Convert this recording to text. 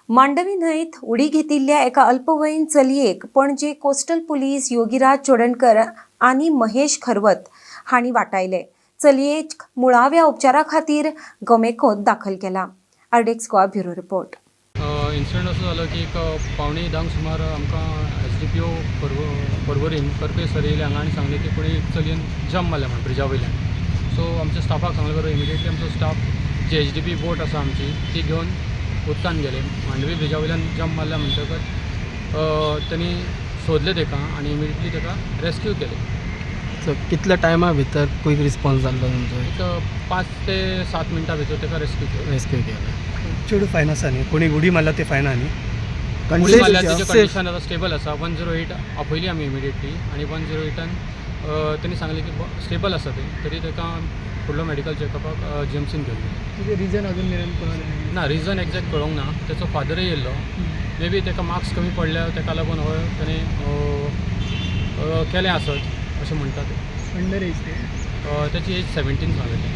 मांडवी न्हंयत उडी घेतिल्ल्या एका अल्पवयीन चलयेक पणजे कोस्टल पुलीस योगीराज चोडणकर आनी महेश खरवत हांणी वाटायले. चलयेक मुळाव्या उपचारा खातीर गोमेकोत दाखल केला. RDX Goa, bureau report. Incident असो जालो की एक 9:45 सुमार आमकां एसडीपीओ पर्वरीन कर्पे सर येयले हांगा आनी सांगलें की कोणी एक चलयेन जम्प मारल्या म्हण ब्रिजा वयल्यान. सो आमच्या स्टाफाक सांगलें बरोबर इमिडिएटली आमचो स्टाफ जी एचडीपी बोट आसा आमची ती घेवन उदकान गेले. मांडवी ब्रिजा वयल्यान जम्प मारल्या म्हणटकच तेणी सोदलें तेका आनी इमिडिएटली तेका रेस्क्यू केलें. सो कितल्या टायमा भितर क्वीक रिस्पॉन्स जाल्लो तुमचो? एक 5 ते 7 मिनटां भितर तेका रेस्क्यू केलें. रेस्क्यू केलें. चेडूं फायन आसा न्ही? कोणी उडी मारल्या ते फायन आहा न्ही? उडी मारल्या तेजें Safe. कंडिशन आतां स्टेबल आसा. 108 आपयली आमी इमिडिएटली आनी 108न तेणी सांगलें की स्टेबल आसा तें, तरी ताका फुडलो मेडिकल चॅकअपाक जीएमसीन घेवन गेले. तुजें रिजन अजून मेरेन कळ्ळें? ना, रिजन एग्जॅक्ट कळोंक ना. तेचो फादरय येयल्लो. मे बी ताका मार्क्स कमी पडल्या, ताका लागून हय तेणें केलें आसत अशें म्हणटा ते. अंडर एज ते? तेची एज 17 सांगलें.